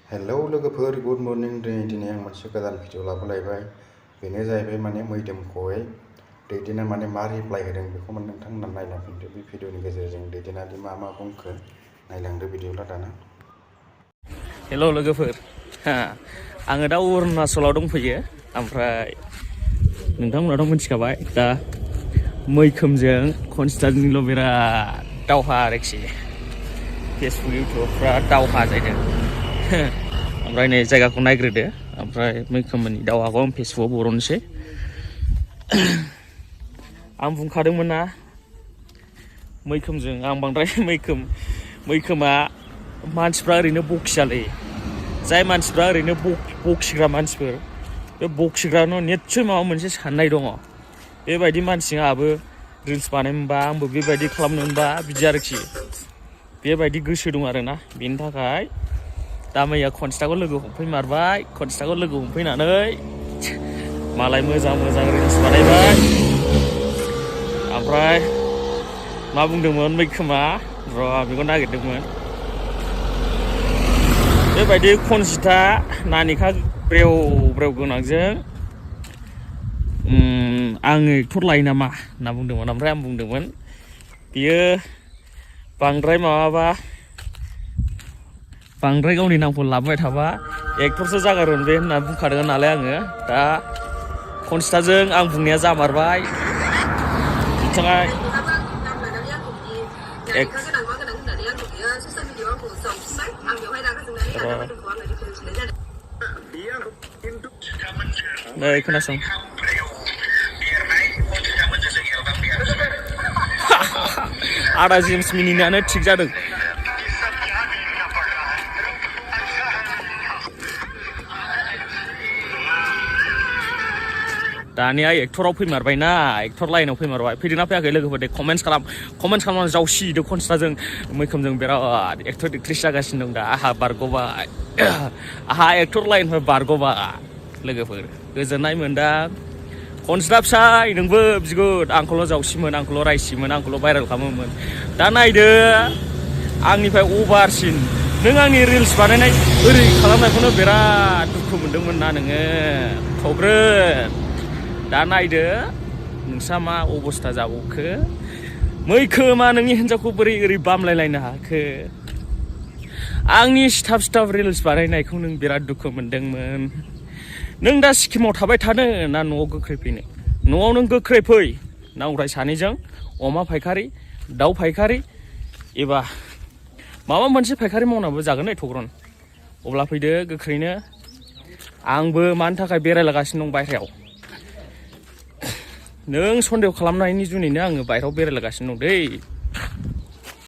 hello लोगोफोर good morning दिनै आं मोनसे गोदान भिडिअ लाबोलायबाय बेनो जाहैबाय माने मैदोमखौहाय दैदेना माने मा रिप्लाइ होदों बेखौ माने नोंथांमोना नायलांफिनदो बे भिडिअनि गेजेरजों दैदेनादि मा बुंखो नायलांदो भिडिअला दाना हेलौ लोगोफोर आङो दा अरुणाचलाव दंफैयो ओमफ्राय नोंथांमोनाथ' मिथिखाबाय दा मैखोमजों खनस्टारनिल' बिराद दावहा आरोखि फेसबुक इउटुबफ्रा दावहा जादों ओमफ्राय नै जायगाखौ नायग्रोदो ओमफ्राय मैखोमनि दावहाखौ आं फेसबुकआव बर'नोसै आं बुंखादोंमोन ना मैखोमजों आं बांद्राय मैखोमा मानसिफ्रा ओरैनो बखियालै जाय मानसिफ्रा ओरैनो बखिग्रा मानसिफोर बे बखिग्रानाव निस्सय माबा मोनसे साननाय दङ बेबायदि मानसिजों आंहाबो रिल्स बानायनोबा आंबो बेबायदि खालामनो मोनबा बिदि आरोखि बेबायदि गोसो दं आरोना बेनि थाखाय दा मैया खनस्टाखौ लोगो हमफैमारबाय खनस्टाखौ लोगो हमफैनानै मालाय मोजां रिल्स बानायबाय ओमफ्राय मा बुंदोंमोन मैखोमा र' बेखौ नागिरदोंमोन बेबायदि खनजिथा नानिखा ब्रेव गोनांजों आङो एक्टर लायो नामा होनना बुंदोंमोन ओमफ्राय आं बुंदोंमोन बियो बांद्राय गावनि नामखौ लाबोबाय थाबा एक्टरसो जागारगोन बे होनना बुंखादों नालाय आङो दा खनस्टाजों आं बुंनाया जामारबाय बिथाङा नै खोनासं आदा जेम्स मिनिनायानो थिग जादों दानिया एक्टराव फैमारबायना एक्टर लाइनाव फैमारबाय फैदोंना फैयाखै लोगोफोर दे कमेन्ट्स खालामनानै जावसिदो खनस्टाजों मैखोमजों बिराद एक्टर एक्ट्रिस जागासिनो दं दा आहा बारग'बाय आहा एक्टर लाइननिफ्राय बारग'बाय लोगोफोर गोजोननाय मोनदां खनस्टा फिसाय नोंबो बिगुद आंखौल' जावसिमोन आंखौल' रायसिमोन आंखौल' भाइरेल खालामोमोन दा नायदो आंनिफ्राय अभारसिन नों आंनि रिल्स बानायनाय ओरै खालामनायखौनो बिराद दुखु मोनदोंमोन ना नोङो थग्रोन दा नायदो नोंसा मा अबस्था जाबावखो मैखोमा नोंनि हिन्जावखौ बोरै ओरै बामलायलायनो हाखो आंनि स्टाफ रिल्स बानायनायखौ नों बिराद दुखु मोनदोंमोन नों दा सिक्किमाव थाबाय थानो ना न'आव गोख्रै फैनो न'आव नों गोख्रै फै नावराय सानैजों अमा फायखारि दाउ फायखारि एबा माबा मोनसे फायखारि मावनाबो जागोन नै थग्रन अब्ला फैदो गोख्रैनो आंबो मानि थाखाय बेरायलागासिनो दं बायह्रायाव नों सन्देह खालामनायनि जुनैनो आङो बायह्रायाव बेरायलागासिनो दं दै